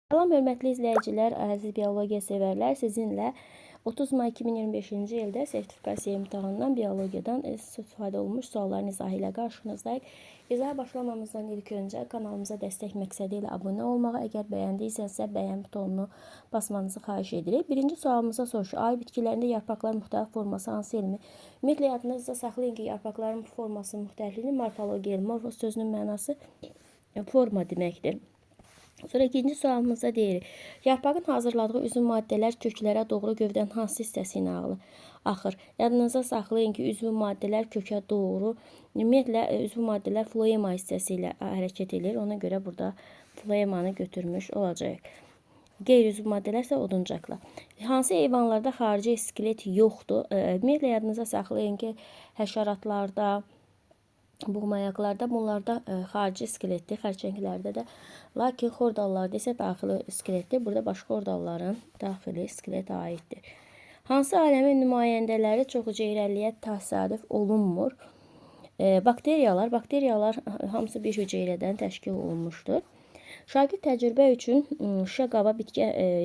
Salam hörmətli izləyicilər, əziz biologiya sevərlər, sizinlə 30 may 2025-ci ildə sertifikasiya imtahanından biologiyadan istifadə olunmuş sualların izahı ilə qarşınızdayıq. İzaha başlamamızdan ilk öncə kanalımıza dəstək məqsədi ilə abunə olmağı, əgər bəyəndiysənizsə bəyən butonunu basmanızı xahiş edirik. Birinci sualımıza soruşur. Ay bitkilərində yarpaqların müxtəlif forması hansı elmi? Ümumiyyətlə yadınızda saxlayın ki, yarpaqların forması müxtəlifliyini morfologiya elmi, morfos sözünün mənası forma deməkdir. Sonra ikinci sualımızda deyirik. Yarpağın hazırladığı üzüm maddələr köklərə doğru gövdənin hansı hissəsi ilə axır? Yadınızda saxlayın ki, üzvü maddələr kökə doğru, ümumiyyətlə üzvü maddələr floema hissəsi ilə hərəkət edir. Ona görə burada floemanı götürmüş olacağıq. Qeyri-üzvü maddələr isə oduncaqla. Hansı heyvanlarda xarici skelet yoxdur? Ümumiyyətlə yadınızda saxlayın ki, həşəratlarda, buğmayaqlarda bunlarda xarici skeletdir, xərçənglərdə də. Lakin xordallarda isə daxili skeletdir. Burada başqa xordalların daxili skeletə aiddir. Hansı aləmin nümayəndələri çoxhüceyrəliliyə təsadüf olunmur? Bakteriyalar, bakteriyalar hamısı bir hüceyrədən təşkil olunmuşdur. Şagird təcrübə üçün şüşə qaba bitki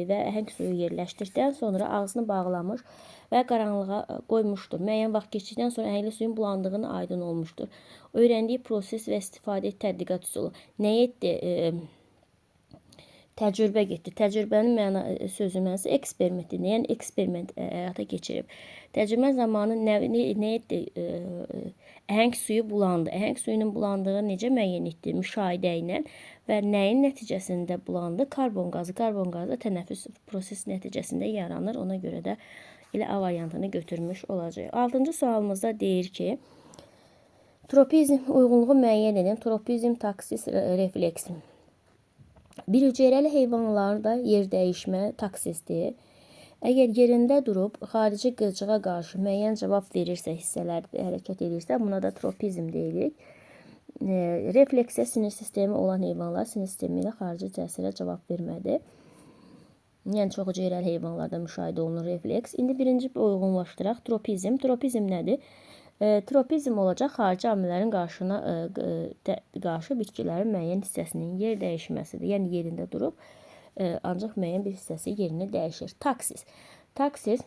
və əhəng suyu yerləşdirdikdən sonra ağzını bağlamış və qaranlığa qoymuşdur. Müəyyən vaxt keçdikdən sonra əhəngli suyun bulandığını aydın olmuşdur. Öyrəndiyi proses və istifadə etdiyi tədqiqat üsulu. Nə etdi? Təcrübə getdi. Təcrübənin məna sözün mənası eksperimentdir. Yəni eksperiment həyata keçirib. Təcrübə zamanı nə etdi? Əhəng suyu bulandı. Əhəng suyunun bulandığı necə müəyyən etdi? Müşahidə ilə və nəyin nəticəsində bulandı? Karbon qazı. Karbon qazı tənəffüs prosesi nəticəsində yaranır. Ona görə də elə A variantını götürmüş olacağıq. 6-cı sualımızda deyir ki, tropizm uyğunluğu müəyyən edən tropizm, taksis, refleks. Bir hüceyrəli heyvanlarda yer dəyişmə taksisdir. Əgər yerində durub xarici qıcığa qarşı müəyyən cavab verirsə, hissələr hərəkət edirsə, buna da tropizm deyirik. Refleksə sinir sistemi olan heyvanlar sinir sistemi ilə xarici təsirə cavab vermədir. Yəni çox hüceyrəli heyvanlarda müşahidə olunur refleks. İndi birinci uyğunlaşdıraq. Tropizm. Tropizm nədir? Tropizm olacaq xarici amillərin qarşı bitkilərin müəyyən hissəsinin yer dəyişməsidir. Yəni yerində durub, ancaq müəyyən bir hissəsi yerini dəyişir. Taksis. Taksis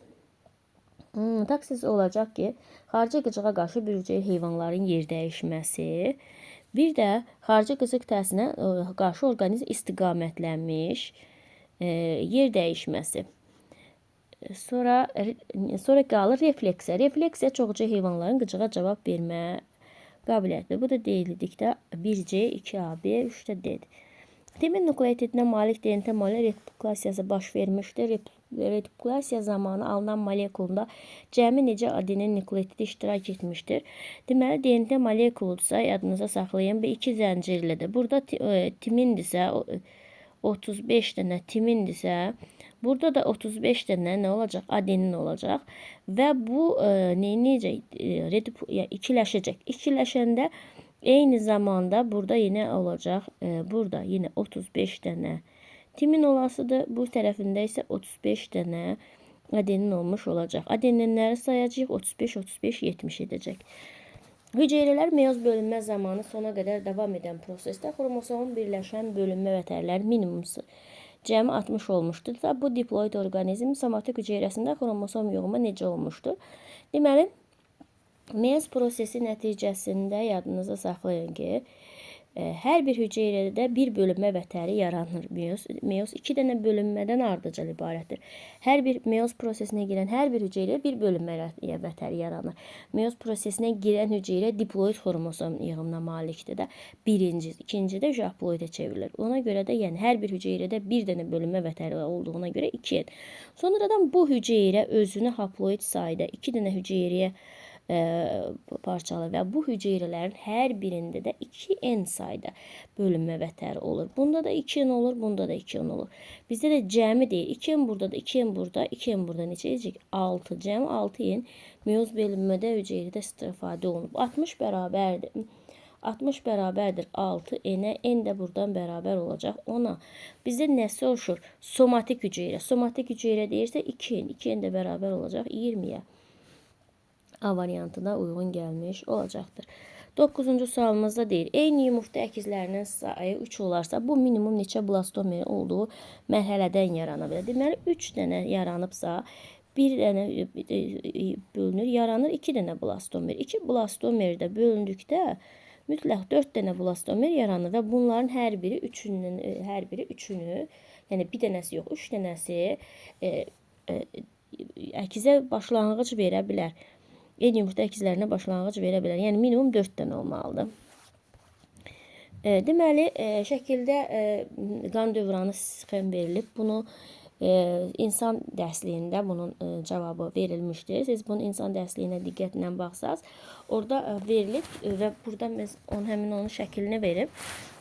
taksis olacaq ki, xarici qıcığa qarşı bir hüceyrə heyvanların yer dəyişməsi, bir də xarici qıcıq təsirinə qarşı orqanizm istiqamətlənmiş yer dəyişməsi. Sonra qalır refleksiya. Refleksiya çoxca heyvanların qıcığa cavab vermə qabiliyyətidir. Bu da deyildikdə 1C, 2AB, 3 də D-dir. Timin nukleotidinə malik DNT molekul replikasiyası baş vermişdir. Replikasiya zamanı alınan molekulda cəmi necə adenin nukleotidi iştirak etmişdir. Deməli, DNT molekuludursa, yadınıza saxlayın, bu iki zəncirlidir. Burada timindirsə, 35 dənə timindirsə, burada da 35 dənə nə olacaq? Adenin olacaq. Və bu necə yəni ikiləşəcək. İkiləşəndə eyni zamanda burada yenə olacaq. Burada yenə 35 dənə timin olasıdır. Bu tərəfində isə 35 dənə adenin olmuş olacaq. Adeninləri sayacağıq. 35, 35, 70 edəcək. Hüceyrələr meyoz bölünmə zamanı sona qədər davam edən prosesdə xromosomun birləşən bölünmə vətərləri minimum cəmi 60 olmuşdur. Da bu diploid orqanizm somatik hüceyrəsində xromosom yığımı necə olmuşdur? Deməli, meyoz prosesi nəticəsində yadınızda saxlayın ki, hər bir hüceyrədə bir bölünmə vətəri yaranır. Meyoz iki dənə bölünmədən ardıcıl ibarətdir. Hər bir meyoz prosesinə girən hər bir hüceyrədə bir bölünmə vətəri yaranır. Meyoz prosesinə girən hüceyrə diploid xromosom yığımına malikdir də. Birinci, ikinci də haploidə çevrilir. Ona görə də yəni hər bir hüceyrədə bir dənə bölünmə vətəri olduğuna görə 2N. Sonradan bu hüceyrə özünü haploid sayda 2 dənə hüceyrəyə parçalı və bu hüceyrələrin hər birində də 2N sayda bölünmə vətəri olur. Bunda da 2N olur, bunda da 2N olur. Bizdə də cəmi deyil. 2N burada da 2N burada, 2N burada neçə edəcək? 6. Cəmi 6N meyoz bölünmədə hüceyrədə istifadə olunub. 60 bərabərdir. 60 bərabərdir 6 N-ə, N də buradan bərabər olacaq 10-a. Bizdə nə soruşur? Somatik hüceyrə. Somatik hüceyrə deyirsə 2N. 2N də bərabər olacaq 20-yə. A variantına uyğun gəlmiş olacaqdır. 9-cu sualımızda deyir, eyni yumurta əkizlərinin sayı 3 olarsa, bu minimum neçə blastomer olduğu mərhələdən yarana bilər. Deməli, 3 dənə yaranıbsa, bir dənə bölünür, yaranır 2 dənə blastomer. 2 blastomer də bölündükdə mütləq 4 dənə blastomer yaranır və bunların hər biri üçünün, hər biri üçünü, yəni bir dənəsi yox, 3 dənəsi əkizə başlanğıc verə bilər. Eyni yumurta əkizlərinə başlanğıc verə bilər. Yəni minimum 4 dənə olmalıdır. Deməli, şəkildə qan dövranı sxem verilib. Bunu insan dərsliyində bunun cavabı verilmişdir. Siz bunu insan dərsliyinə diqqətlə baxsaz, orada verilib və burada biz həmin onun şəklini verib.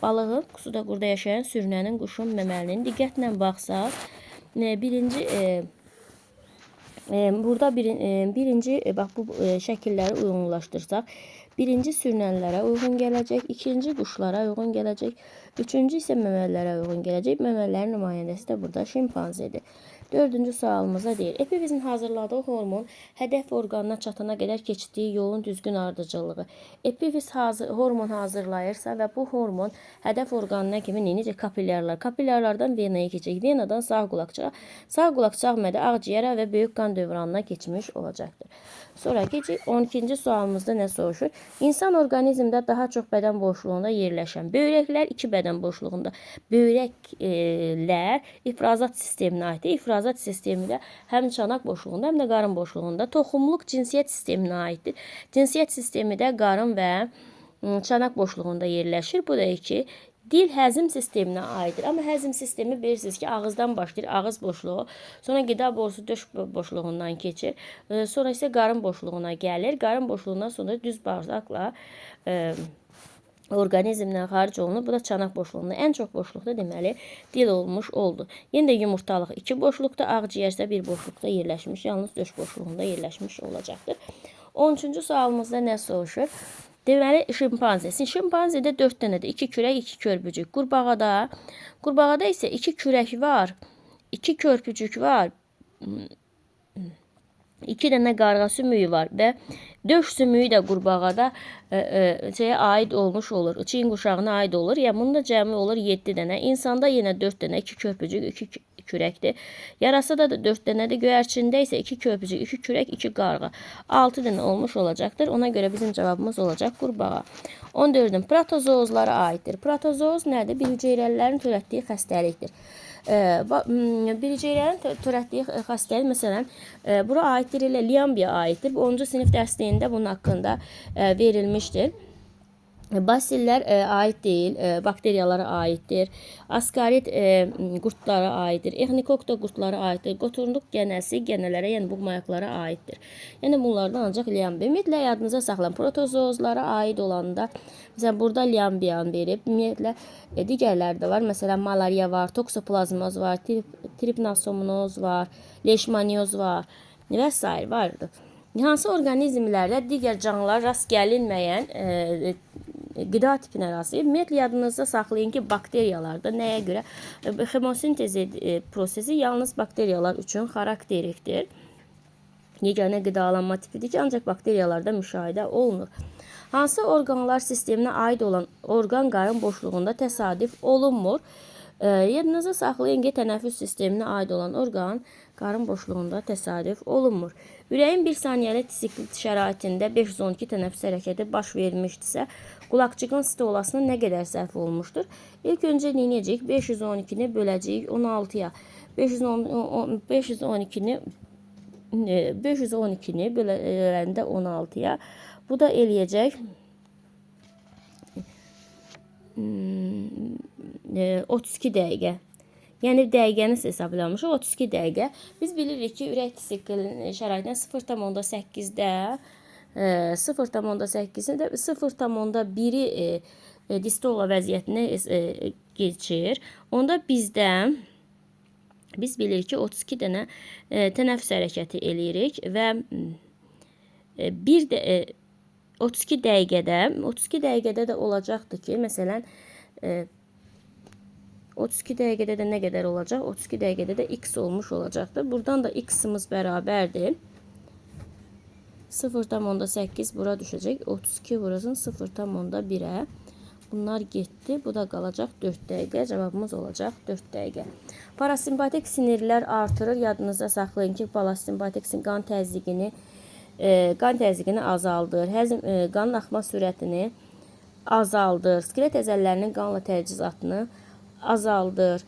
Balığın, suda qurda yaşayan sürünənin, quşun, məməlinin diqqətlə baxsaq, birinci burada birinci bax bu şəkilləri uyğunlaşdırsaq, birinci sürünənlərə uyğun gələcək, ikinci quşlara uyğun gələcək, üçüncü isə məməlilərə uyğun gələcək. Məməlilərin nümayəndəsi də burada şimpanzedir. Dördüncü sualımıza deyir, epifizin hazırladığı hormon hədəf orqanına çatana qədər keçdiyi yolun düzgün ardıcıllığı. Epifiz hormon hazırlayırsa və bu hormon hədəf orqanına kimi necə kapillyarlar, kapillyarlardan venaya keçəcək, venadan sağ qulaqçığa, sağ qulaqçıq mədə ağciyərə və böyük qan dövranına keçmiş olacaqdır. Sonra keçək 12-ci sualımızda nə soruşur? İnsan orqanizmdə daha çox bədən boşluğunda yerləşən böyrəklər 2 bədən boşluğunda. Böyrəklər ifrazat sisteminə aiddir. İfrazat sistemi də həm çanaq boşluğunda, həm də qarın boşluğunda. Toxumluq cinsiyyət sisteminə aiddir. Cinsiyyət sistemi də qarın və çanaq boşluğunda yerləşir. Bu da 2. Dil həzm sisteminə aiddir. Amma həzm sistemi bilirsiniz ki, ağızdan başlayır, ağız boşluğu, sonra qida borusu döş boşluğundan keçir, sonra isə qarın boşluğuna gəlir. Qarın boşluğundan sonra düz bağırsaqla orqanizmdən xaric olunur. Bu da çanaq boşluğunda. Ən çox boşluqda deməli dil olmuş oldu. Yenə də yumurtalıq 2 boşluqda, ağciyər isə 1 boşluqda yerləşmiş, yalnız döş boşluğunda yerləşmiş olacaqdır. 13-cü sualımızda nə soruşur? Deməli, şimpanze. Şimpanzedə 4 dənədir. 2 kürək, 2 körpücük. Qurbağada isə 2 kürək var, 2 körpücük var, 2 dənə qarğa sümüyü var və döş sümüyü də qurbağada şeyə aid olmuş olur. Çiyin quşağına aid olur. Yəni, bunun da cəmi olur 7 dənə. İnsanda yenə 4 dənə, 2 körpücük, 2 kürəkdir. Yarasada da 4 dənədir. Göyərçində isə 2 körpücük, 2 kürək, 2 qarğa. 6 dənə olmuş olacaqdır. Ona görə bizim cavabımız olacaq qurbağa. 14-ün protozoozlara aiddir. Protozooz nədir? Bir hüceyrəlilərin törətdiyi xəstəlikdir. Bir hüceyrələrin törətdiyi xəstəlik, məsələn, bura aiddir, elə Liambiya aiddir. Bu 10-cu sinif dərsliyində bunun haqqında verilmişdir. Basillər aid deyil, bakteriyalara aiddir. Askarit qurdlara aiddir. Exnikok da qurdlara aiddir. Qoturluq gənəsi gənələrə, yəni buğmayaqlara aiddir. Yəni bunlardan ancaq Liambiya. Ümumiyyətlə yadınıza saxlayın. Protozoozlara aid olanda, məsələn, burada Liambiyanı verib. Ümumiyyətlə digərləri də var. Məsələn, malariya var, toksoplazmoz var, tripnosomonoz var, leishmanioz var və s. vardır. Hansı orqanizmlərdə digər canlılar rast gəlinməyən qida tipinə rast gəlir? Ümumiyyətlə yadınızda saxlayın ki, bakteriyalarda nəyə görə xemosintez prosesi yalnız bakteriyalar üçün xarakterikdir. Yeganə qidalanma tipidir ki, ancaq bakteriyalarda müşahidə olunur. Hansı orqanlar sisteminə aid olan orqan qarın boşluğunda təsadüf olunmur? Yadınızda saxlayın ki, tənəffüs sisteminə aid olan orqan qarın boşluğunda təsadüf olunmur. Ürəyin bir saniyəlik sikl şəraitində 512 tənəffüs hərəkəti baş vermişdirsə, qulaqcığın stolasına nə qədər sərf olunmuşdur? İlk öncə nə edəcəyik? 512-ni böləcəyik 16-ya. 512-ni böləndə 16-ya. Bu da eləyəcək 32 dəqiqə. Yəni dəqiqəni hesablamışıq 32 dəqiqə. Biz bilirik ki, ürək siklinin şəraitindən 0,8-də 0,8-də 0,1-i distola vəziyyətinə keçir. Onda bizdə biz bilirik ki, 32 dənə tənəffüs hərəkəti eləyirik və bir də 32 dəqiqədə 32 dəqiqədə də olacaqdır ki, məsələn 32 dəqiqədə də nə qədər olacaq? 32 dəqiqədə də x olmuş olacaqdır. Buradan da x-imiz bərabərdir. 0,8 bura düşəcək. 32 vurulsun 0,1-ə. Bunlar getdi. Bu da qalacaq 4 dəqiqə. Cavabımız olacaq 4 dəqiqə. Parasimpatik sinirlər artırır. Yadınızda saxlayın ki, parasimpatik qan təzyiqini azaldır. Həzm qanın axma sürətini azaldır. Skelet əzələlərinin qanla təchizatını azaldır.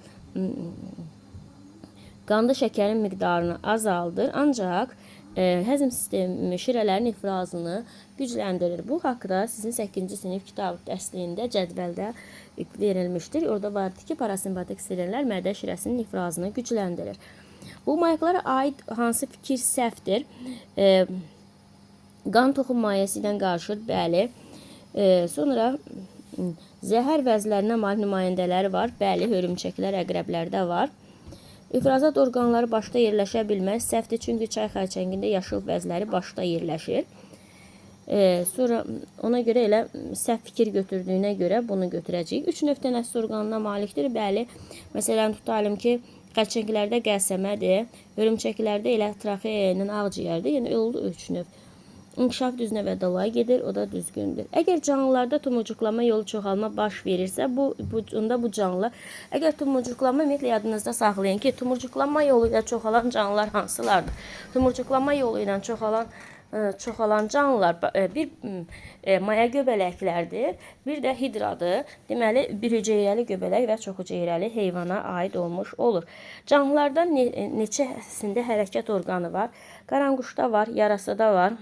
Qanda şəkərin miqdarını azaldır. Ancaq həzm sistemi şirələrin ifrazını gücləndirir. Bu haqda sizin 8-ci sinif kitab dərsliyində cədvəldə verilmişdir. Orada vardı ki, parasimpatik sinirlər mədə şirəsinin ifrazını gücləndirir. Bu mayaqlara aid hansı fikir səhvdir? Qan toxum mayəsi ilə qarışır, bəli. Sonra zəhər vəzlərinə malik nümayəndələri var. Bəli, hörümçəklər, əqrəblərdə var. İfrazat orqanları başda yerləşə bilməz. Səhvdir, çünki çay xərçəngində yaşıl vəzləri başda yerləşir. Sonra ona görə elə səhv fikir götürdüyünə görə bunu götürəcəyik. 3 növ tənəffüs orqanına malikdir. Bəli, məsələn tutalım ki, xərçənglərdə qəsəmədir, hörümçəklərdə elə traxeya ilə ağciyərdir. Yəni oldu 3 növ. İnkişaf düz növə dalay gedir, o da düzgündür. Əgər canlılarda tumurcuqlama yolu çoxalma baş verirsə, onda bu canlı, əgər tumurcuqlama, ümumiyyətlə yadınızda saxlayın ki, tumurcuqlama yolu ilə çoxalan canlılar hansılardır? Tumurcuqlama yolu ilə çoxalan canlılar bir maya göbələklərdir, bir də hidradır. Deməli, bir hüceyrəli göbələk və çox hüceyrəli heyvana aid olmuş olur. Canlılardan neçəsində hərəkət orqanı var? Qaranquşda var, yarasada var.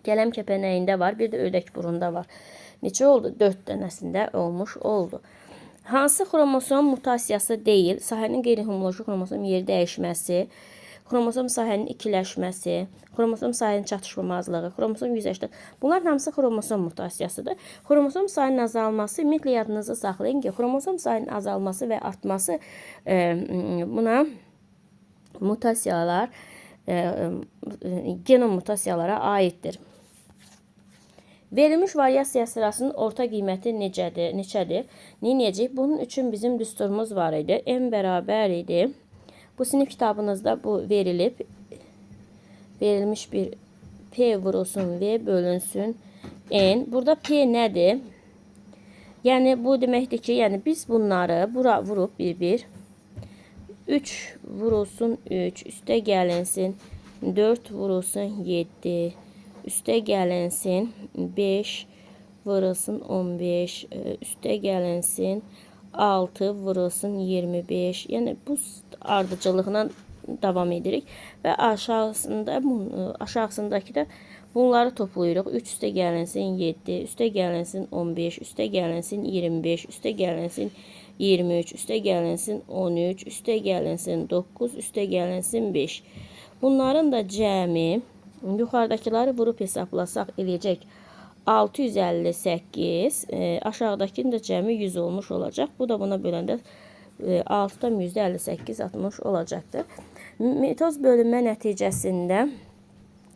Kələm kəpənəyində var, bir də ördək burunda var. Neçə oldu? 4 dənəsində olmuş oldu. Hansı xromosom mutasiyası deyil? Sahənin qeyri-homoloji xromosom yeri dəyişməsi, xromosom sahənin ikiləşməsi, xromosom sahənin çatışmamazlığı, xromosom 180. Bunların hamısı xromosom mutasiyasıdır. Xromosom sayının azalması, ümumiyyətlə yadınızda saxlayın ki, xromosom sayının azalması və artması buna mutasiyalar, genom mutasiyalara aiddir. Verilmiş variasiya sırasının orta qiyməti necədir? Neçədir? Nə edəcəyik? Bunun üçün bizim düsturumuz var idi. M bərabər idi. Bu sinif kitabınızda bu verilib. Verilmiş bir P vurulsun V bölünsün N. Burada P nədir? Yəni bu deməkdir ki, yəni biz bunları bura vurub bir-bir 3 vurulsun 3, üstə gəlinsin 4 vurulsun 7, üstə gəlinsin 5 vurulsun 15, üstə gəlinsin 6 vurulsun 25. Yəni bu ardıcıllıqla davam edirik və aşağısındakı da bunları toplayırıq. 3 üstə gəlinsin 7, üstə gəlinsin 15, üstə gəlinsin 25, üstə gəlinsin 23, üstə gəlinsin 13, üstə gəlinsin 9, üstə gəlinsin 5. Bunların da cəmi yuxarıdakıları vurub hesablasaq eləyəcək 658, aşağıdakının da cəmi 100 olmuş olacaq. Bu da buna böləndə 6,58 60 olacaqdır. Mitoz bölünmə nəticəsində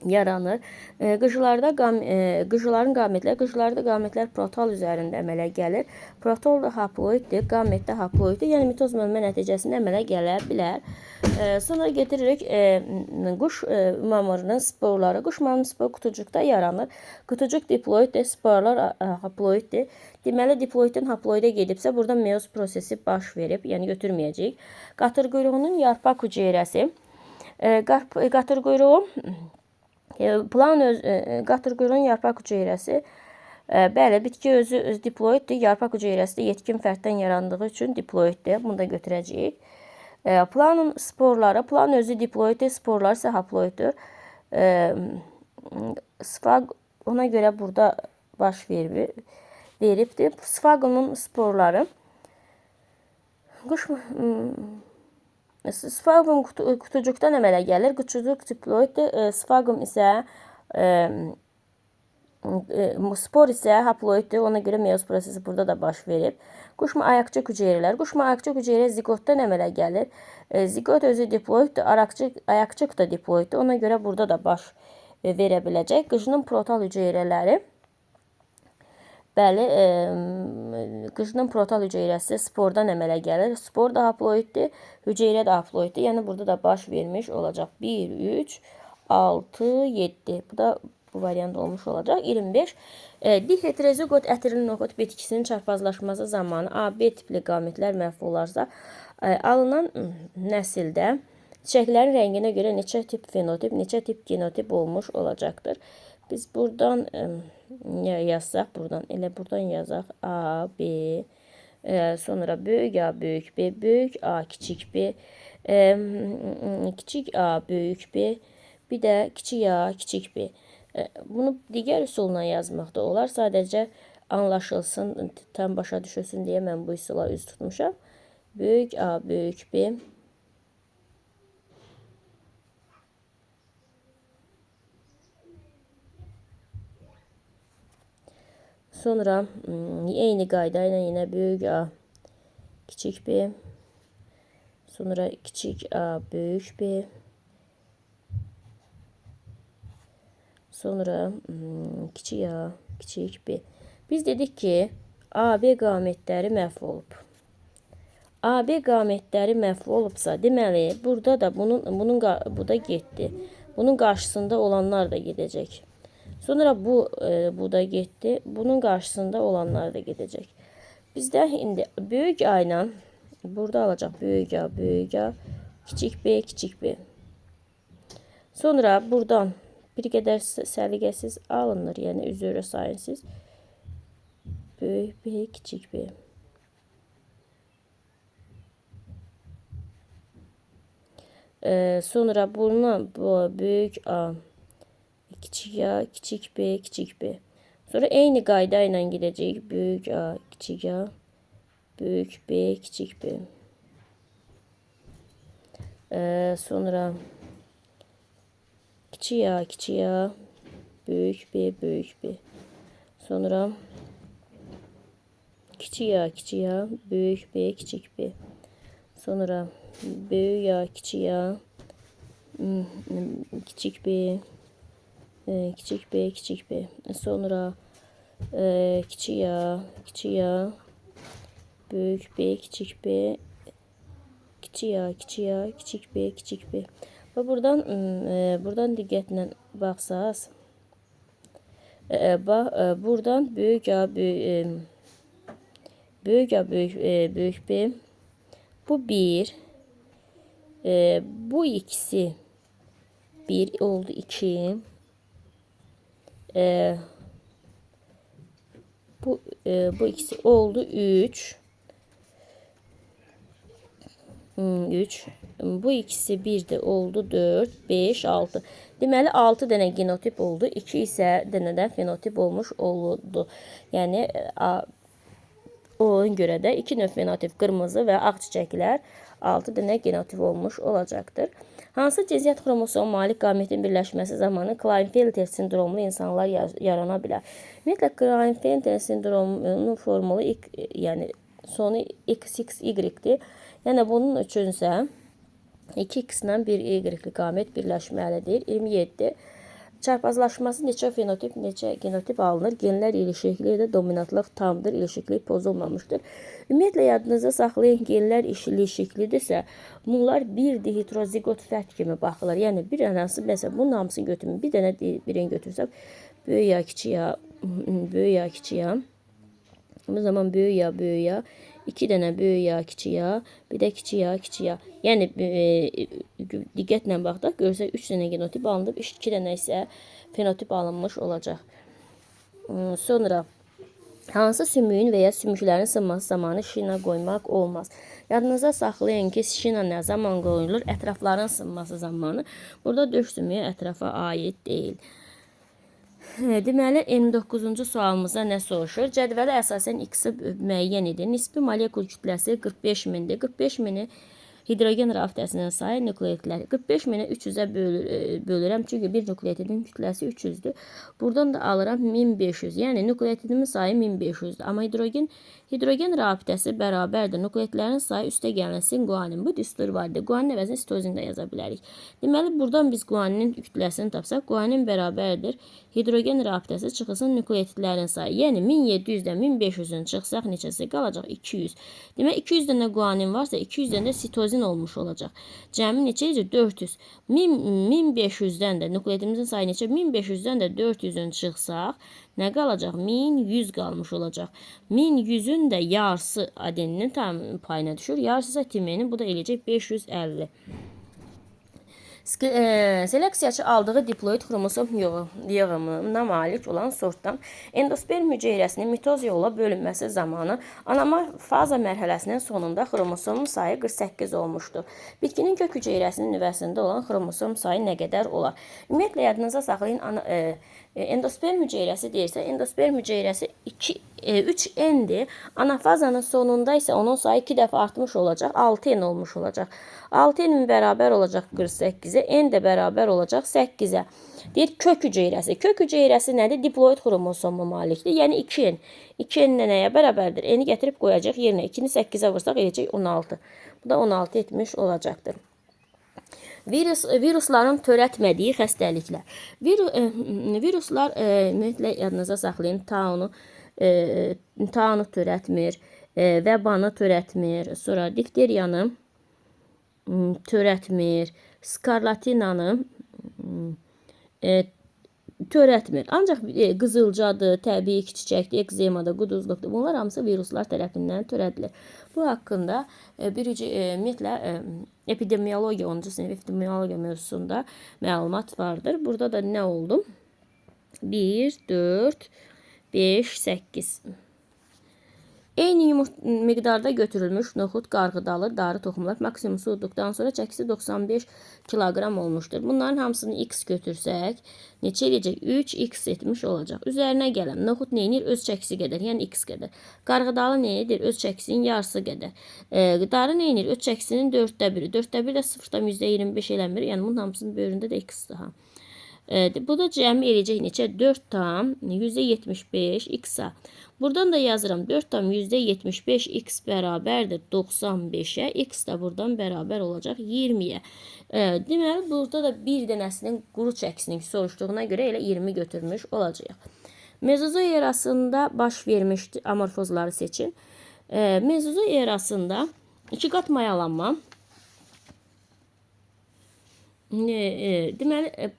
yaranır. Qıcılarda qıcıların qametləri, qıcılarda qametlər protal üzərində əmələ gəlir. Protol da haploiddir, qamet də haploiddir. Yəni mitoz bölünmə nəticəsində əmələ gələ bilər. Sonra getiririk quş mamırının sporları. Quş mamırının sporu qutucuqda yaranır. Qutucuq diploiddir, sporlar haploiddir. Deməli diploiddən haploidə gedibsə burada meyoz prosesi baş verib, yəni götürməyəcəyik. Qatır quyruğunun yarpaq hüceyrəsi. Qatır quyruğu plan öz, qatır quyruğunun yarpaq hüceyrəsi. Bəli, bitki özü diploiddir. Yarpaq hüceyrəsi də yetkin fərddən yarandığı üçün diploiddir. Bunu da götürəcəyik. Planın sporları, plan özü diploiddir, sporlar isə haploiddir. Ona görə burada baş veribdir. Sfaqumun sporları. Sfagum qutucuqdan əmələ gəlir. Qutucuq diploiddir. Sfagum isə spor isə haploiddir. Ona görə meyoz prosesi burada da baş verib. Quşma ayaqcıq hüceyrələr. Quşma ayaqcıq hüceyrə ziqotdan əmələ gəlir. Ziqot özü diploiddir. Ayaqcıq da diploiddir. Ona görə burada da baş verə biləcək. Qıcının protal hüceyrələri. Bəli, qıcının protal hüceyrəsi spordan əmələ gəlir. Spor da haploiddir, hüceyrə də haploiddir. Yəni burada da baş vermiş olacaq. 1, 3, 6, 7. Bu da bu variant olmuş olacaq. 25. Diheterozigot ətirli noxud bitkisinin çarpazlaşması zamanı A, B tipli qametlər məhv olarsa, alınan nəsildə çiçəklərin rənginə görə neçə tip fenotip, neçə tip genotip olmuş olacaqdır. Biz buradan yazsaq, buradan elə buradan yazaq. A, B, sonra böyük A, böyük B, böyük A, kiçik B, kiçik A, böyük B, bir də kiçik A, kiçik B. Bunu digər üsulla yazmaq da olar. Sadəcə anlaşılsın, tam başa düşülsün deyə mən bu üsula üz tutmuşam. Böyük A, böyük B. Sonra eyni qayda ilə yenə böyük A, kiçik B. Sonra kiçik A, böyük B. Sonra kiçik A, kiçik B. Biz dedik ki, AB qametləri məhv olub. AB qametləri məhv olubsa, deməli, burada da bunun bu da getdi. Bunun qarşısında olanlar da gedəcək. Sonra bu da getdi. Bunun qarşısında olanlar da gedəcək. Bizdə indi böyük A ilə burada alacaq böyük A, böyük A, kiçik B, kiçik B. Sonra buradan bir qədər səliqəsiz alınır. Yəni üzrə sayın siz. Böyük B, kiçik B. Sonra bundan bu böyük A, kiçik A, kiçik B, kiçik B. Sonra eyni qayda ilə gedəcəyik. Böyük A, kiçik A, böyük B, kiçik B. Sonra kiçik A, kiçik A, böyük B, böyük B. Sonra kiçik A, kiçik A, böyük B, kiçik B. Sonra böyük A, kiçik A, kiçik B, kiçik B, kiçik B. Sonra kiçik A, kiçik A, böyük B, kiçik B, kiçik A, kiçik A, kiçik B, kiçik B. Və buradan buradan diqqətlə baxsaz, bax buradan böyük A, böyük A, böyük B. Bu 1. Bu ikisi 1 oldu 2. Bu ikisi oldu 3. 3. Bu ikisi 1-dir, oldu 4, 5, 6. Deməli 6 dənə genotip oldu. 2 isə dənə də fenotip olmuş oldu. Yəni ona görə də 2 növ fenotip qırmızı və ağ çiçəklər 6 dənə genotip olmuş olacaqdır. Hansı cinsiyyət xromosomu malik qametin birləşməsi zamanı Klinefelter sindromlu insanlar yarana bilər? Ümumiyyətlə Klinefelter sindromunun formulu yəni sonu XXY-dir. Yəni bunun üçünsə 2X ilə 1 Y-li qamet birləşməlidir. 27. Çarpazlaşması neçə fenotip, neçə genotip alınır? Genlər ilişikliyi də dominantlıq tamdır, ilişiklik pozulmamışdır. Ümumiyyətlə yadınızda saxlayın, genlər ilişiklidirsə, bunlar bir diheterozigot fərd kimi baxılır. Yəni bir dənəsi, məsələn, bunun hamısını götürün, bir dənə birini götürsəm, böyük ya, kiçik ya, böyük ya, kiçik ya. Bu zaman böyük ya, böyük ya, 2 dənə böyük ya, kiçik ya, bir də kiçik ya, kiçik ya. Yəni diqqətlə baxdaq, görsək 3 dənə genotip alınıb, 2 dənə isə fenotip alınmış olacaq. Sonra hansı sümüyün və ya sümüklərin sınması zamanı şina qoymaq olmaz? Yadınıza saxlayın ki, şina nə zaman qoyulur? Ətrafların sınması zamanı. Burada döş sümüyü ətrafa aid deyil. Deməli, 29-cu sualımıza nə soruşur? Cədvələ əsasən X-i müəyyən edin. Nisbi molekul kütləsi 45.000-dir. 45.000-i hidrogen rabitəsinin sayı nukleotidlər. 45.000-i 300-ə bölürəm. Çünki bir nukleotidin kütləsi 300-dür. Buradan da alıram 1500. Yəni nukleotidimin sayı 1500-dür. Amma hidrogen rabitəsi bərabərdir. Nukleotidlərin sayı üstə gəlinsin guanin. Bu düstur var idi. Guanin əvəzinə sitozin də yaza bilərik. Deməli, buradan biz guaninin kütləsini tapsaq, guanin bərabərdir. Hidrogen rabitəsi çıxılsın nukleotidlərin sayı. Yəni 1700-dən 1500-ün çıxsaq neçəsi qalacaq? 200. Demək, 200 dənə guanin varsa, 200 dənə də sitozin sitozin olmuş olacaq. Cəmi neçə edəcək? 400. 1500-dən də nukleoidimizin sayı neçə? 1500-dən də 400-ün çıxsaq nə qalacaq? 1100 qalmış olacaq. 1100-ün də yarısı adeninin tam payına düşür. Yarısı isə timenin. Bu da eləyəcək 550. Seleksiyaçı aldığı diploid xromosom yığımına malik olan sortdan endosperm hüceyrəsinin mitoz yolla bölünməsi zamanı anafaza mərhələsinin sonunda xromosomun sayı 48 olmuşdur. Bitkinin kök hüceyrəsinin nüvəsində olan xromosom sayı nə qədər olar? Ümumiyyətlə yadınıza saxlayın, endosperm hüceyrəsi deyirsə, endosperm hüceyrəsi 3N-dir. Anafazanın sonunda isə onun sayı 2 dəfə artmış olacaq, 6N olmuş olacaq. 6N bərabər olacaq 48-ə, N də bərabər olacaq 8-ə. Deyir kök hüceyrəsi. Kök hüceyrəsi nədir? Diploid xromosoma malikdir. Yəni 2N. 2N nəyə bərabərdir? N-i gətirib qoyacaq yerinə. 2-ni 8-ə vursaq eləyəcək 16. Bu da 16 etmiş olacaqdır. Virusların törətmədiyi xəstəliklər. Viruslar ümumiyyətlə yadınıza saxlayın, taunu törətmir, vəbanı törətmir, sonra difteriyanı törətmir, skarlatinanı törətmir. Ancaq qızılcadır, təbii çiçəkdir, ekzemadır, quduzluqdur. Bunlar hamısı viruslar tərəfindən törədilir. Bu haqqında ümumiyyətlə epidemiologiya 10-cu sinif epidemiologiya mövzusunda məlumat vardır. Burada da nə oldu? 1, 4, 5, 8. Eyni miqdarda götürülmüş noxud, qarğıdalı, darı toxumlar maksimum soğutduqdan sonra çəkisi 95 kiloqram olmuşdur. Bunların hamısını x götürsək, neçə eləyəcək? 3x etmiş olacaq. Üzərinə gələn noxud nə edir? Öz çəkisi qədər, yəni x qədər. Qarğıdalı nə edir? Öz çəkisinin yarısı qədər. Darı nə edir? Öz çəkisinin 4də 1-i. 4də 1 də 0,25 eləmir. Yəni bunun hamısının böyründə də x daha. Bu da cəmi eləyəcək neçə? 4,75 x-a. Buradan da yazıram 4,75 x bərabərdir 95-ə. X də buradan bərabər olacaq 20-yə. Deməli, burada da bir dənəsinin quru çəkisini soruşduğuna görə elə 20 götürmüş olacaq. Mezozoy erasında baş vermiş amorfozları seçin. Mezozoy erasında iki qat mayalanma. Deməli,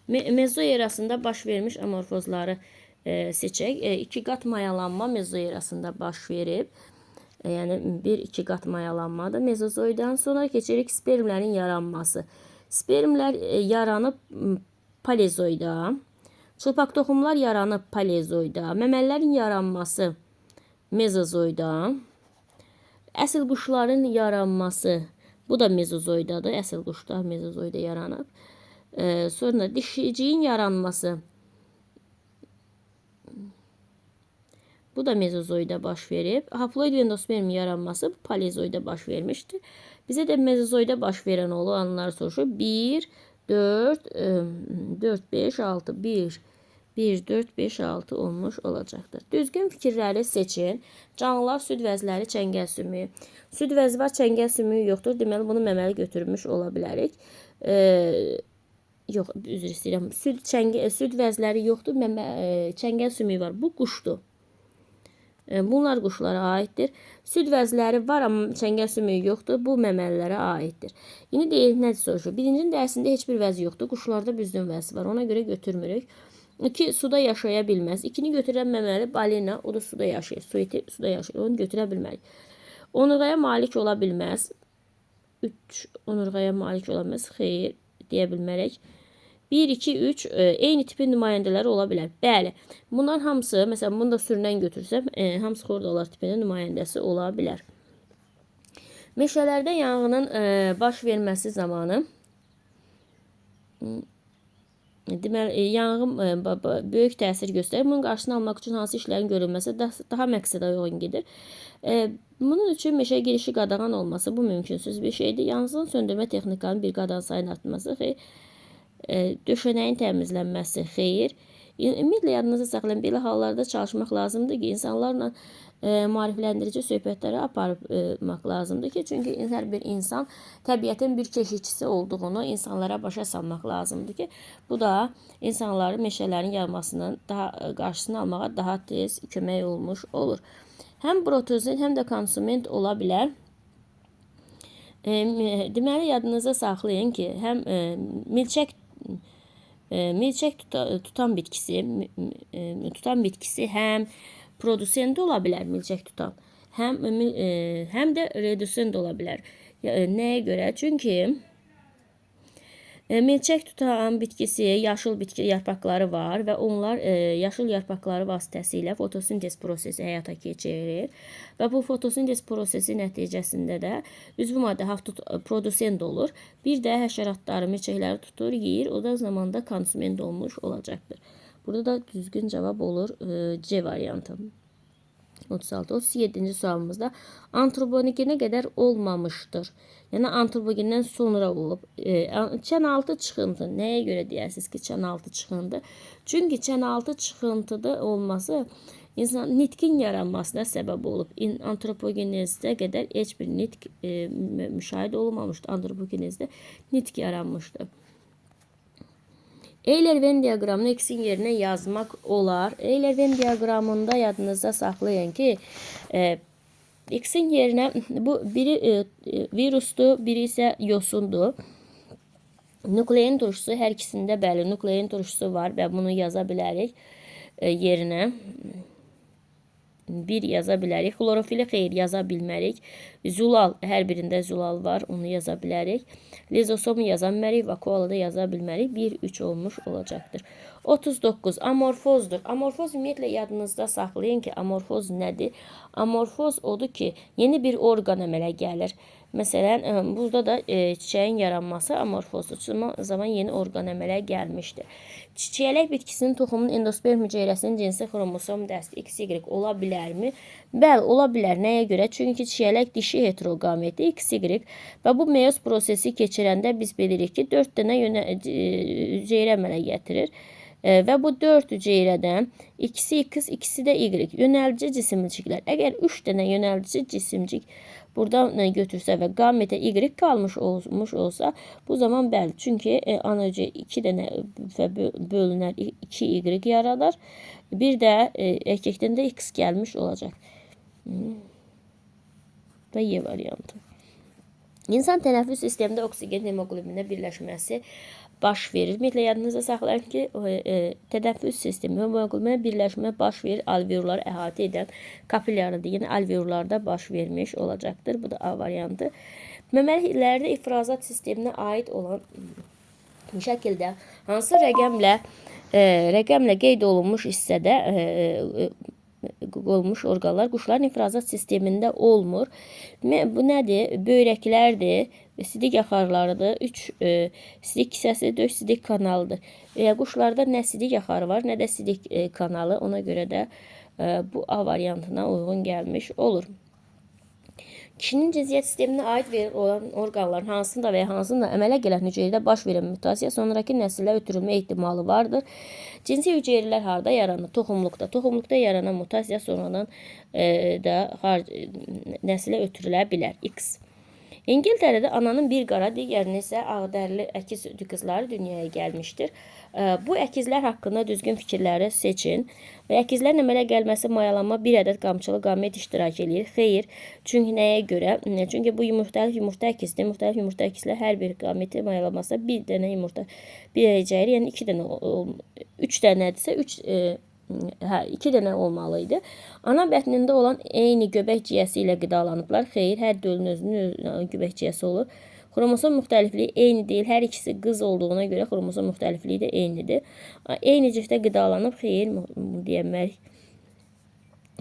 mezozoy erasında baş vermiş amorfozları seçək. İki qat mayalanma mezozoy erasında baş verib. Yəni 1-2 qat mayalanmadır. Mezozoydan sonra keçirik spermlərin yaranması. Spermlər yaranıb palezoyda. Çılpaq toxumlar yaranıb palezoyda. Məməlilərin yaranması mezozoyda. Əsl quşların yaranması, bu da mezozoydadır. Əsl quşlar mezozoyda yaranıb. Sonra dişiciyin yaranması, bu da mezozoyda baş verib. Haploid endospermin yaranması palezoyda baş vermişdir. Bizə də mezozoyda baş verən olanlar soruşur. 1, 4, 4, 5, 6, 1, 1, 4, 5, 6 olmuş olacaqdır. Düzgün fikirləri seçin. Canlılar, süd vəzləri, çəngəl sümüyü. Süd vəzi var, çəngəl sümüyü yoxdur. Deməli, bunu məməli götürmüş ola bilərik. Yox, üzr istəyirəm. Süd vəzləri yoxdur, çəngəl sümüyü var. Bu quşdur. Bunlar quşlara aiddir. Süd vəzləri var, amma çəngəl sümüyü yoxdur. Bu məməlilərə aiddir. İndi deyir, nə soruşur? Birincinin dərsində heç bir vəzi yoxdur. Quşlarda büzgün vəzi var. Ona görə götürmürük. 2, suda yaşaya bilməz. 2-ni götürən məməli balina, o da suda yaşayır. Su iti suda yaşayır. Onu götürə bilmərik. Onurğaya malik ola bilməz. 3, onurğaya malik ola bilməz. Xeyr, deyə bilmərik. 1, 2, 3 eyni tipin nümayəndələri ola bilər. Bəli, bunların hamısı, məsələn, bunu da sürünən götürsəm, hamısı xordalar tipinin nümayəndəsi ola bilər. Meşələrdə yanğının baş verməsi zamanı, deməli, yanğın böyük təsir göstərir. Bunun qarşısını almaq üçün hansı işlərin görülməsi daha məqsədə uyğun gedir. Bunun üçün meşə girişi qadağan olması, bu mümkünsüz bir şeydir. Yanğın söndürmə texnikanın bir qadan sayının artması, xeyr. Döşənəyin təmizlənməsi, xeyr. Ümumiyyətlə, yadınızda saxlayın, belə hallarda çalışmaq lazımdır ki, insanlarla maarifləndirici söhbətləri aparmaq lazımdır ki, çünki hər bir insan təbiətin bir keşikçisi olduğunu insanlara başa salmaq lazımdır ki, bu da insanların meşələrin yanmasının daha qarşısını almağa daha tez kömək olmuş olur. Həm protozin, həm də konsument ola bilər. Deməli, yadınızda saxlayın ki, həm milçək tutan bitkisi, həm produsent ola bilər milçək tutan, həm də redusent ola bilər. Nəyə görə? Çünki milçək tutan bitkisi, yaşıl bitki yarpaqları var və onlar yaşıl yarpaqları vasitəsilə fotosintez prosesi həyata keçirir. Və bu fotosintez prosesi nəticəsində də üzvü maddə produsent olur. Bir də həşəratları, milçəkləri tutur, yeyir. O da zamanda konsument olmuş olacaqdır. Burada da düzgün cavab olur C variantı. 36. 37-ci sualımızda antropogenə qədər olmamışdır. Yəni antropogenden sonra olub. Çənaltı çıxıntı. Nəyə görə deyərsiniz ki, çənaltı çıxıntı? Çünki çənaltı çıxıntıda olması insan nitqin yaranmasına səbəb olub. Antropogenezdə qədər heç bir nitq müşahidə olunmamışdı. Antropogenezdə nitq yaranmışdı. Euler-Venn diaqramını X-in yerinə yazmaq olar. Euler-Venn diaqramında yadınızda saxlayın ki, X-in yerinə bu biri virusdur, biri isə yosundur. Nuklein turşusu hər ikisində bəli, nuklein turşusu var və bunu yaza bilərik yerinə. 1 yaza bilərik. Xlorofili xeyr yaza bilmərik. Zülal, hər birində zülal var, onu yaza bilərik. Lizosomu yaza bilmərik, vakuola da yaza bilmərik. 1, 3 olmuş olacaqdır. 39. Amorfozdur. Amorfoz ümumiyyətlə yadınızda saxlayın ki, amorfoz nədir? Amorfoz odur ki, yeni bir orqan əmələ gəlir. Məsələn, burada da çiçəyin yaranması amorfozdur. Zaman yeni orqan əmələ gəlmişdir. Çiyələk bitkisinin toxumunun endosperm hüceyrəsinin cinsi xromosom dəsti XY ola bilərmi? Bəli, ola bilər. Nəyə görə? Çünki çiyələk dişi heteroqameti XY və bu meyoz prosesi keçirəndə biz bilirik ki, 4 dənə hüceyrə əmələ gətirir. Və bu 4 hüceyrədən ikisi X, ikisi də Y. Yönəldici cisimciklər. Əgər 3 dənə yönəldici cisimcik buradan götürsə və qametə Y qalmış olmuş olsa, bu zaman bəli. Çünki ana hüceyrə 2 dənə bölünər, 2 Y yaradar. Bir də erkəkdən də X gəlmiş olacaq. Və Y variantı. İnsan tənəffüs sistemində oksigen hemoqlobinə birləşməsi baş verir. Ümumiyyətlə, yadınızda saxlayın ki, tənəffüs sistemi hemoqlobinə birləşmə baş verir alveolları əhatə edən kapilyarıdır. Yəni alveollarda baş vermiş olacaqdır. Bu da A variantı. Məməlilərdə ifrazat sisteminə aid olan şəkildə hansı rəqəmlə qeyd olunmuş hissədə olmuş orqanlar quşların ifrazat sistemində olmur. Bu nədir? Böyrəklərdir, sidik axarlarıdır, 3 sidik kisəsi, 4 sidik kanalıdır. Quşlarda nə sidik axarı var, nə də sidik kanalı. Ona görə də bu A variantına uyğun gəlmiş olur. Kişinin cinsiyyət sisteminə aid olan orqanların hansında və ya hansında əmələ gələn hüceyrədə baş verən mutasiya sonraki nəsillə ötürülmə ehtimalı vardır. Cinsi hüceyrələr harda yaranır? Toxumluqda. Toxumluqda yaranan mutasiya sonradan da nəsilə ötürülə bilər. X. İngiltərədə ananın bir qara, digərinin isə ağdərli əkiz qızları dünyaya gəlmişdir. Bu əkizlər haqqında düzgün fikirləri seçin. Və əkizlərin əmələ gəlməsi mayalanma bir ədəd qamçılı qamet iştirak eləyir. Xeyr. Çünki nəyə görə? Çünki bu müxtəlif yumurta əkizdir. Müxtəlif yumurta əkizlər hər bir qameti mayalamasında bir dənə yumurta bir hüceyrə, yəni 2 dənə, 3 dənədirsə 3 2 dənə olmalı idi. Ana bətnində olan eyni göbək ciyəsi ilə qidalanıblar. Xeyr, hər dölün özünün göbək ciyəsi olur. Xromosom müxtəlifliyi eyni deyil. Hər ikisi qız olduğuna görə xromosom müxtəlifliyi də eynidir. Eyni ciftə qidalanıb. Xeyr, deyəmərik.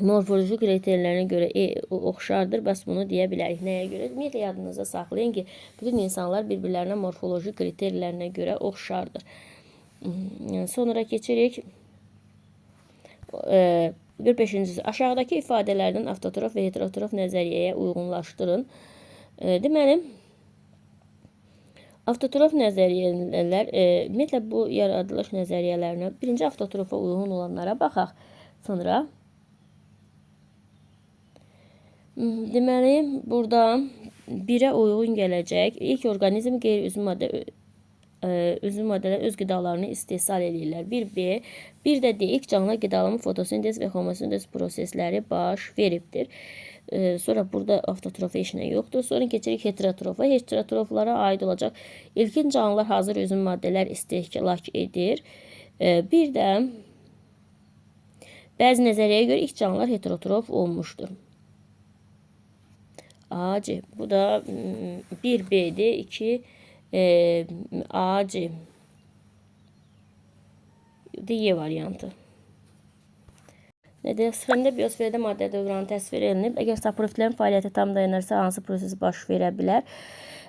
Morfoloji kriterlərinə görə oxşardır. Bəs bunu deyə bilərik. Nəyə görə? Ümumiyyətlə, yadınızda saxlayın ki, bütün insanlar bir-birlərinə morfoloji kriterlərinə görə oxşardır. Sonra keçirik. 45-ci. Aşağıdakı ifadələrdən avtotrof və heterotrof nəzəriyyəyə uyğunlaşdırın. Deməli, avtotrof nəzəriyyələr, ümumiyyətlə bu yaradılış nəzəriyyələrinə birinci avtotrofa uyğun olanlara baxaq. Sonra deməli, burada 1-ə uyğun gələcək. İlk orqanizm qeyri-üzvü maddə üzvü maddələr öz qidalarını istehsal eləyirlər. 1B, bir də D, ilk canlı qidalanma fotosintez və xomosintez prosesləri baş veribdir. Sonra burada avtotrofa heç nə yoxdur. Sonra keçirik heterotrofa. Heterotroflara aid olacaq ilkin canlılar hazır üzüm maddələr istehlak edir. Bir də bəzi nəzəriyyəyə görə ilk canlılar heterotrof olmuşdur. A, C. Bu da 1 B-dir, 2 A, C. D variantı. Nədir? Sxemdə biosferdə maddə dövranı təsvir edilib. Əgər saprofitlərin fəaliyyəti tam dayanarsa, hansı proses baş verə bilər?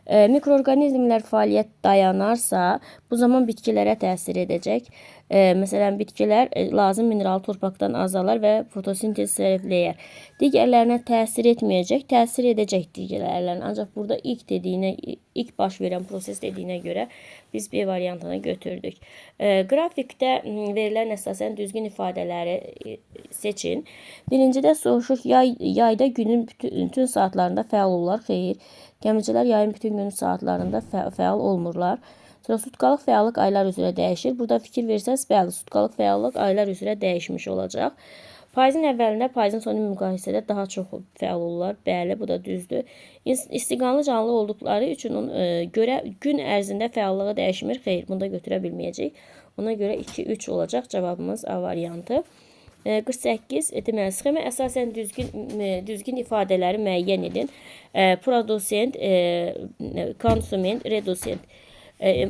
Mikroorqanizmlər fəaliyyət dayanarsa, bu zaman bitkilərə təsir edəcək. Məsələn, bitkilər lazım mineral torpaqdan azalar və fotosintez sərfləyər. Digərlərinə təsir etməyəcək, təsir edəcək digərlərinə. Ancaq burada ilk dediyinə, ilk baş verən proses dediyinə görə biz B variantını götürdük. Qrafikdə verilən əsasən düzgün ifadələri seçin. Birincidə soruşur, yayda günün bütün saatlarında fəal olurlar. Xeyr. Gəmicilər yayın bütün günün saatlarında fəal olmurlar. Sonra sutkalıq fəallıq aylar üzrə dəyişir. Burada fikir versəniz, bəli, sutkalıq fəallıq aylar üzrə dəyişmiş olacaq. Payızın əvvəlində payızın sonu müqayisədə daha çox fəal olurlar. Bəli, bu da düzdür. İstiqanlı canlı olduqları üçün görə gün ərzində fəallığı dəyişmir. Xeyr, bunu da götürə bilməyəcək. Ona görə 2-3 olacaq cavabımız A variantı. 48, deməli, sxema əsasən düzgün ifadələri müəyyən edin. Produsent, konsument, redusent.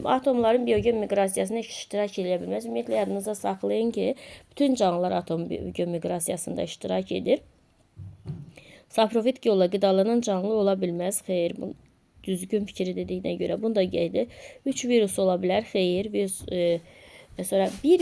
Atomların biogen miqrasiyasında iştirak edə bilməz. Ümumiyyətlə, yadınızda saxlayın ki, bütün canlılar atom biogen miqrasiyasında iştirak edir. Saprofit yolla qidalanan canlı ola bilməz. Xeyr, bu düzgün fikri dediyinə görə bunu da qeyd. 3 virus ola bilər. Xeyr, virus... Sonra 1,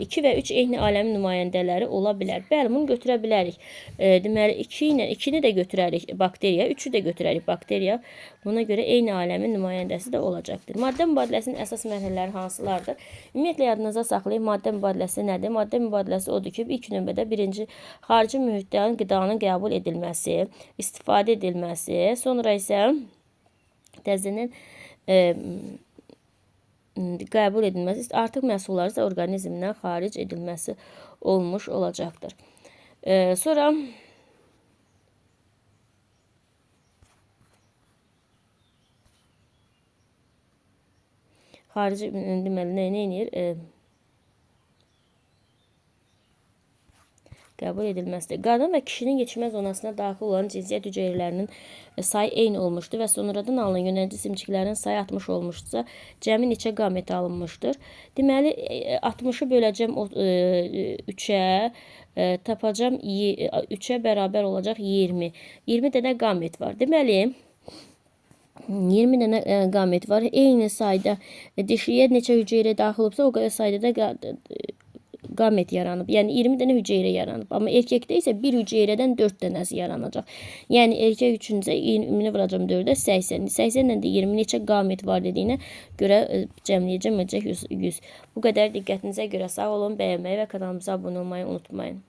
2 və 3 eyni aləmin nümayəndələri ola bilər. Bəli, bunu götürə bilərik. Deməli, 2 ilə 2-ni də götürərik bakteriya, 3-ü də götürərik bakteriya. Buna görə eyni aləmin nümayəndəsi də olacaqdır. Maddə mübadiləsinin əsas mərhələləri hansılardır? Ümumiyyətlə, yadınıza saxlayın, maddə mübadiləsi nədir? Maddə mübadiləsi odur ki, ilk növbədə birinci xarici mühitdən qidanın qəbul edilməsi, istifadə edilməsi, sonra isə təzədən qəbul edilməsi, artıq məhsulları isə orqanizmdən xaric edilməsi olmuş olacaqdır. Sonra xarici deməli nə edir? Qəbul edilməsidir. Qadın və kişinin yetişmə zonasına daxil olan cinsiyyət hüceyrələrinin sayı eyni olmuşdur və sonradan alınan yönəlici simciklərin sayı 60 olmuşdursa, cəmi neçə qamet alınmışdır? Deməli, 60-ı böləcəm 3-ə, tapacam 3-ə bərabər olacaq 20. 20 dənə qamet var. Deməli, 20 dənə qamet var. Eyni sayda dişiyə neçə hüceyrə daxil olubsa, o qədər sayda da qamet yaranıb. Yəni 20 dənə hüceyrə yaranıb. Amma erkəkdə isə bir hüceyrədən 4 dənəsi yaranacaq. Yəni erkək üçün isə 20-ni vuracam 4-ə 80. 80 ilə də 20 neçə qamet var dediyinə görə cəmləyəcəm, edəcək 100. Bu qədər diqqətinizə görə sağ olun. Bəyənməyi və kanalımıza abunə olmayı unutmayın.